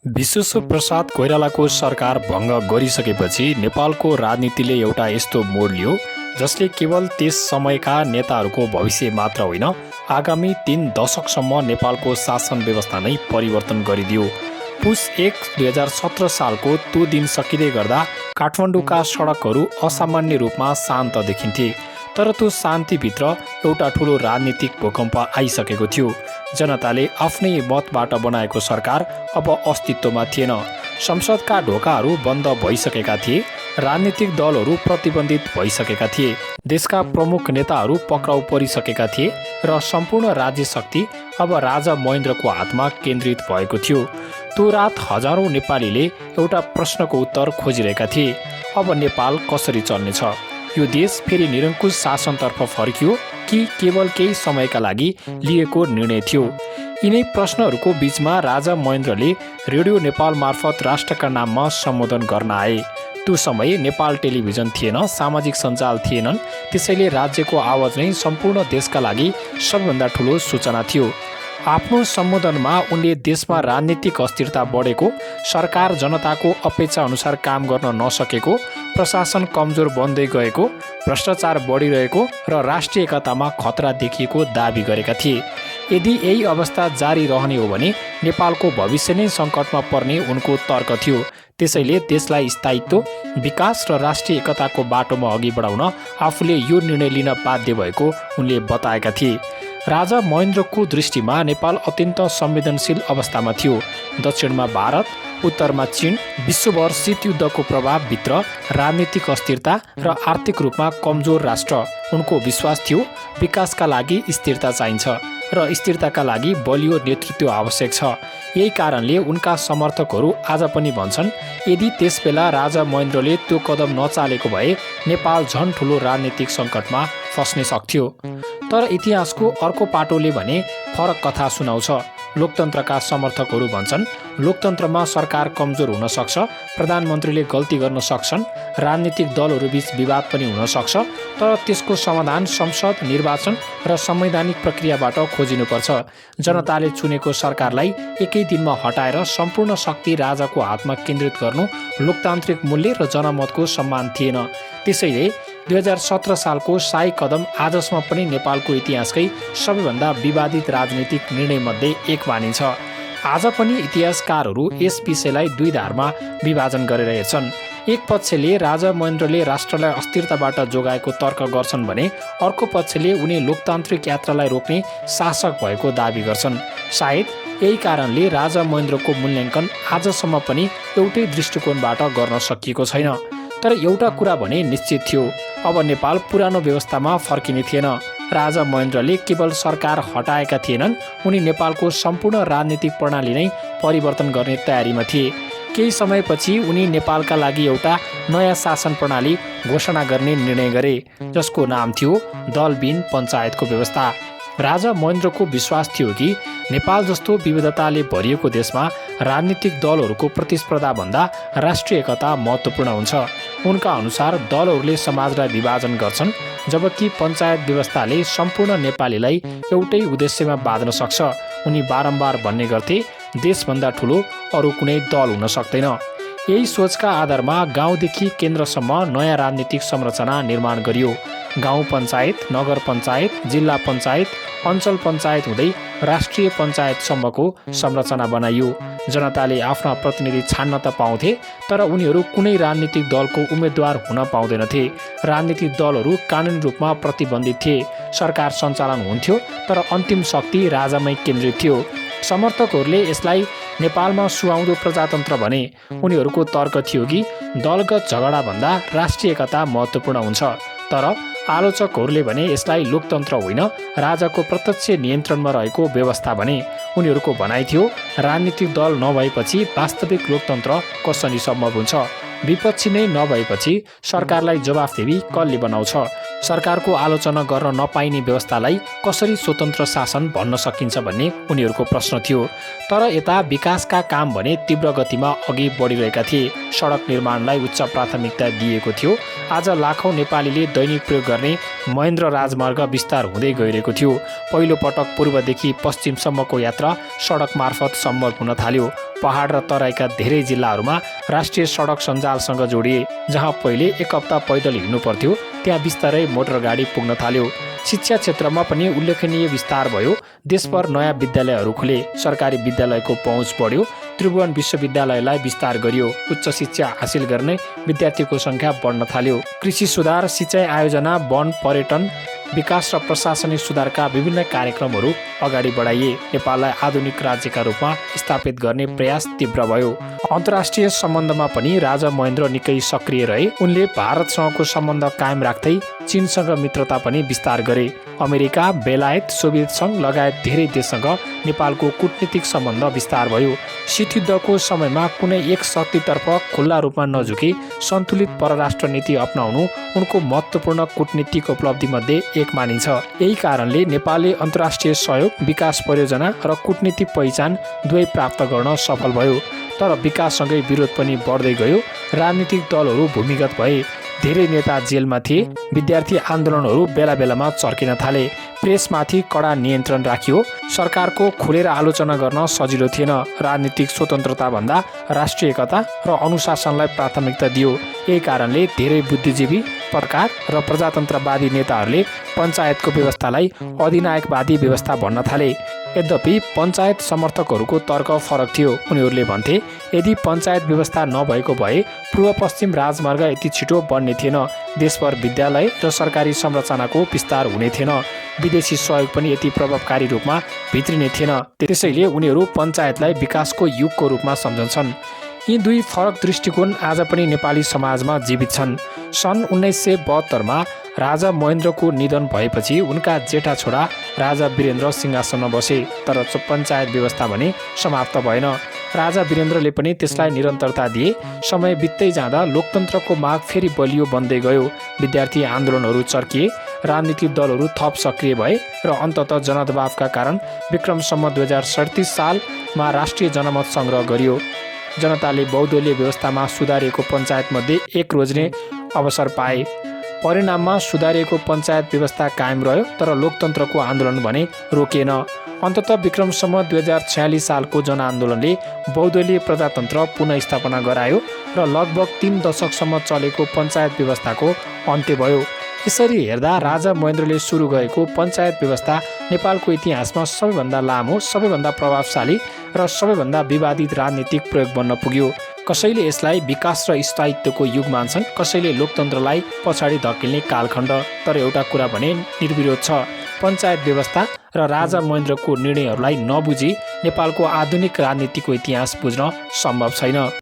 विश्वेश्वर प्रसाद कोइरालाको सरकार भङ्ग गरिसकेपछि नेपालको राजनीतिले एउटा यस्तो मोड लियो जसले केवल त्यस समयका नेताहरूको भविष्य मात्र होइन, आगामी 3 दशकसम्म नेपालको शासन व्यवस्था नै परिवर्तन गरिदियो। पुस 1 2017 सालको त्यो दिन सकिँदै गर्दा काठमाडौँका सडकहरू असामान्य रूपमा शान्त देखिन्थे। तर त्यो शान्तिभित्र एउटा ठूलो राजनीतिक भूकम्प आइसकेको थियो। जनताले आफ्नै मतबाट बनाएको सरकार अब अस्तित्वमा थिएन। संसदका ढोकाहरू बन्द भइसकेका थिए, राजनीतिक दलहरू प्रतिबन्धित भइसकेका थिए, देशका प्रमुख नेताहरू पक्राउ परिसकेका थिए र सम्पूर्ण राज्य शक्ति अब राजा महेन्द्रको हातमा केन्द्रित भएको थियो। त्यो रात हजारौं नेपालीले एउटा प्रश्नको उत्तर खोजिरहेका थिए, अब नेपाल कसरी चल्नेछ? यो देश फेरि निरङ्कुश शासनतर्फ फर्कियो कि केवल केही समयका लागि लिएको निर्णय थियो? यिनै प्रश्नहरूको बीचमा राजा महेन्द्रले रेडियो नेपाल मार्फत राष्ट्रका नाममा सम्बोधन गर्न आए। त्यो समय नेपाल टेलिभिजन थिएन, सामाजिक सञ्जाल थिएनन्, त्यसैले राज्यको आवाज नै सम्पूर्ण देशका लागि सबैभन्दा ठूलो सूचना थियो। आफ्नो सम्बोधनमा उनले देशमा राजनीतिक अस्थिरता बढेको, सरकार जनताको अपेक्षा अनुसार काम गर्न नसकेको, प्रशासन कमजोर बन्दै गएको, भ्रष्टाचार बढिरहेको र राष्ट्रिय एकतामा खतरा देखिएको दाबी गरेका थिए। यदि यही अवस्था जारी रहने हो भने नेपालको भविष्य नै सङ्कटमा पर्ने उनको तर्क थियो। त्यसैले देशलाई स्थायित्व, विकास र राष्ट्रिय एकताको बाटोमा अघि बढाउन आफूले यो निर्णय लिन बाध्य भएको उनले बताएका थिए। राजा महेन्द्रको दृष्टिमा नेपाल अत्यन्त संवेदनशील अवस्थामा थियो। दक्षिणमा भारत, उत्तरमा चीन, विश्वभर शीत युद्धको प्रभावभित्र राजनीतिक अस्थिरता र आर्थिक रूपमा कमजोर राष्ट्र। उनको विश्वास थियो विकासका लागि स्थिरता चाहिन्छ र स्थिरताका लागि बलियो नेतृत्व आवश्यक छ। यही कारणले उनका समर्थकहरू आज पनि भन्छन्, यदि त्यसबेला राजा महेन्द्रले त्यो कदम नचालेको भए नेपाल झन् ठूलो राजनीतिक सङ्कटमा फस्ने सक्थ्यो। तर इतिहासको अर्को पाटोले भने फरक कथा सुनाउँछ। लोकतन्त्रका समर्थकहरू भन्छन्, लोकतन्त्रमा सरकार कमजोर हुन सक्छ, प्रधानमन्त्रीले गल्ती गर्न सक्छन्, राजनीतिक दलहरूबीच विवाद पनि हुन सक्छ, तर त्यसको समाधान संसद, निर्वाचन र संवैधानिक प्रक्रियाबाट खोजिनुपर्छ। जनताले चुनेको सरकारलाई एकै दिनमा हटाएर सम्पूर्ण शक्ति राजाको हातमा केन्द्रित गर्नु लोकतान्त्रिक मूल्य र जनमतको सम्मान थिएन। त्यसैले 2017 सालको शाही कदम आजसम्म पनि नेपालको इतिहासकै सबैभन्दा विवादित राजनीतिक निर्णयमध्ये एक मानिन्छ। आज पनि इतिहासकारहरू यस विषयलाई दुई धारमा विभाजन गरेर हेर्छन्। एक पक्षले राजा महेन्द्रले राष्ट्रलाई अस्थिरताबाट जोगाएको तर्क गर्छन् भने अर्को पक्षले उनी लोकतान्त्रिक यात्रालाई रोक्ने शासक भएको दाबी गर्छन्। सायद यही कारणले राजा महेन्द्रको मूल्याङ्कन आजसम्म पनि एउटै दृष्टिकोणबाट गर्न सकिएको छैन। तर एउटा कुरा भने निश्चित थियो, अब नेपाल पुरानो व्यवस्थामा फर्किने थिएन। राजा महेन्द्रले केवल सरकार हटाएका थिएनन्, उनी नेपालको सम्पूर्ण राजनीतिक प्रणाली नै परिवर्तन गर्ने तयारीमा थिए। केही समयपछि उनी नेपालका लागि एउटा नयाँ शासन प्रणाली घोषणा गर्ने निर्णय गरे, जसको नाम थियो दलविहीन पञ्चायतको व्यवस्था। राजा महेन्द्रको विश्वास थियो कि नेपाल जस्तो विविधताले भरिएको देशमा राजनीतिक दलहरूको प्रतिस्पर्धाभन्दा राष्ट्रिय एकता महत्त्वपूर्ण हुन्छ। उनका अनुसार दलहरूले समाजलाई विभाजन गर्छन्, जबकि पञ्चायत व्यवस्थाले सम्पूर्ण नेपालीलाई एउटै उद्देश्यमा बाँध्न सक्छ। उनी बारम्बार भन्ने गर्थे, देशभन्दा ठूलो अरू कुनै दल हुन सक्दैन। यही सोचका आधारमा गाउँदेखि केन्द्रसम्म नयाँ राजनीतिक संरचना निर्माण गरियो। गाउँ पञ्चायत, नगर पञ्चायत, जिल्ला पञ्चायत, अञ्चल पञ्चायत हुँदै राष्ट्रिय पञ्चायतसम्मको संरचना बनाइयो। जनताले आफ्ना प्रतिनिधि छान्न त पाउँथे, तर उनीहरू कुनै राजनीतिक दलको उम्मेद्वार हुन पाउँदैनथे। राजनीतिक दलहरू कानुनी रूपमा प्रतिबन्धित थिए। सरकार सञ्चालन हुन्थ्यो, तर अन्तिम शक्ति राजामै केन्द्रित थियो। समर्थकहरूले यसलाई नेपालमा सुहाउँदो प्रजातन्त्र भने। उनीहरूको तर्क थियो कि दलगत झगडाभन्दा राष्ट्रिय एकता महत्त्वपूर्ण हुन्छ। तर आलोचकहरूले भने यसलाई लोकतन्त्र होइन, राजाको प्रत्यक्ष नियन्त्रणमा रहेको व्यवस्था भने। उनीहरूको भनाइ थियो, राजनीतिक दल नभएपछि वास्तविक लोकतन्त्र कसरी सम्भव हुन्छ? विपक्षी नै नभएपछि सरकारलाई जवाफदेही कसले बनाउँछ? सरकारको आलोचना गर्न नपाइने व्यवस्थालाई कसरी स्वतन्त्र शासन भन्न सकिन्छ भन्ने उनीहरूको प्रश्न थियो। तर यता विकासका काम भने तीव्र गतिमा अघि बढिरहेका थिए। सडक निर्माणलाई उच्च प्राथमिकता दिएको थियो। आज लाखौँ नेपालीले दैनिक प्रयोग गर्ने महेन्द्र राजमार्ग विस्तार हुँदै गइरहेको थियो। पहिलो पटक पूर्वदेखि पश्चिमसम्मको यात्रा सडक मार्फत सम्भव हुन थाल्यो। पहाड र तराईका धेरै जिल्लाहरूमा राष्ट्रिय सडक सञ्जालसँग जोडिए। जहाँ पहिले एक हप्ता पैदल हिँड्नु पर्थ्यो त्यहाँ बिस्तारै मोटर गाडी पुग्न थाल्यो। शिक्षा क्षेत्रमा पनि उल्लेखनीय विस्तार भयो। देशभर नयाँ विद्यालयहरू खुले। सरकारी विद्यालयको पहुँच बढ्यो। त्रिभुवन विश्वविद्यालयलाई विस्तार गरियो। उच्च शिक्षा हासिल गर्ने विद्यार्थीको सङ्ख्या बढ्न थाल्यो। कृषि सुधार, सिँचाइ आयोजना, वन, पर्यटन, विकास र प्रशासनिक सुधारका विभिन्न कार्यक्रमहरू अगाडि बढाइए। नेपाललाई आधुनिक राज्यका रूपमा स्थापित गर्ने प्रयास तीव्र भयो। अन्तर्राष्ट्रिय सम्बन्धमा पनि राजा महेन्द्र निकै सक्रिय रहे। उनले भारतसँगको सम्बन्ध कायम राख्दै चीनसँग मित्रता पनि विस्तार गरे। अमेरिका, बेलायत, सोभियत सङ्घ लगायत धेरै देशसँग नेपालको कूटनीतिक सम्बन्ध विस्तार भयो। शीतयुद्धको समयमा कुनै एक शक्तितर्फ खुल्ला रूपमा नझुकी सन्तुलित परराष्ट्र नीति अपनाउनु उनको महत्त्वपूर्ण कूटनीतिक उपलब्धिमध्ये एक मानिन्छ। यही कारणले नेपालले अन्तर्राष्ट्रिय सहयोग, विकास परियोजना र कूटनीतिक पहिचान दुवै प्राप्त गर्न सफल भयो। तर विकाससँगै विरोध पनि बढ्दै गयो। राजनीतिक दलहरू भूमिगत भए। धेरै नेता जेलमा थिए। विद्यार्थी आन्दोलनहरू बेला बेलामा चर्किन थाले। प्रेसमाथि कडा नियन्त्रण राखियो। सरकारको खुलेर आलोचना गर्न सजिलो थिएन। राजनीतिक स्वतन्त्रताभन्दा राष्ट्रिय एकता र अनुशासनलाई प्राथमिकता दियो। यही कारणले धेरै बुद्धिजीवी, पत्रकार र प्रजातन्त्रवादी नेताहरूले पञ्चायतको व्यवस्थालाई अधिनायकवादी व्यवस्था भन्न थाले। यद्यपि पञ्चायत समर्थकहरूको तर्क फरक थियो। उनीहरूले भन्थे यदि पञ्चायत व्यवस्था नभएको भए पूर्व पश्चिम राजमार्ग यति छिटो बन्ने थिएन। देशभर विद्यालय र सरकारी संरचनाको विस्तार हुने थिएन। विदेशी सहयोग पनि यति प्रभावकारी रूपमा भित्रिने थिएन। त्यसैले उनीहरू पञ्चायतलाई विकासको युगको रूपमा सम्झन्छन्। यी दुई फरक दृष्टिकोण आज पनि नेपाली समाजमा जीवित छन्। सन् 1972 राजा महेन्द्रको निधन भएपछि उनका जेठा छोरा राजा वीरेन्द्र सिंहासनमा बसे। तर पञ्चायत व्यवस्था भने समाप्त भएन। राजा वीरेन्द्रले पनि त्यसलाई निरन्तरता दिए। समय बित्दै जाँदा लोकतन्त्रको माग फेरि बलियो बन्दै गयो। विद्यार्थी आन्दोलनहरू चर्किए। राजनीतिक दलहरू थप सक्रिय भए र अन्ततः जनदबावका कारण विक्रमसम्म 2037 सालमा राष्ट्रिय जनमत सङ्ग्रह गरियो। जनताले बहुदलीय व्यवस्थामा सुधारिएको पञ्चायतमध्ये एक रोज्ने अवसर पाए। परिणाममा सुधारिएको पञ्चायत व्यवस्था कायम रह्यो। तर लोकतन्त्रको आन्दोलन भने रोकिएन। अन्ततः विक्रमसम्म 2046 सालको जनआन्दोलनले बहुदलीय प्रजातन्त्र पुनःस्थापना गरायो र लगभग 3 दशकसम्म चलेको पञ्चायत व्यवस्थाको अन्त्य भयो। यसरी हेर्दा राजा महेन्द्रले सुरु गरेको पञ्चायत व्यवस्था नेपालको इतिहासमा सबैभन्दा लामो, सबैभन्दा प्रभावशाली र सबैभन्दा विवादित राजनीतिक प्रयोग बन्न पुग्यो। कसैले यसलाई विकास र स्थायित्वको युग मान्छन्, कसैले लोकतन्त्रलाई पछाडि धकेल्ने कालखण्ड। तर एउटा कुरा भने निर्विरोध छ, पञ्चायत व्यवस्था र राजा महेन्द्रको निर्णयहरूलाई नबुझी नेपालको आधुनिक राजनीतिको इतिहास बुझ्न सम्भव छैन।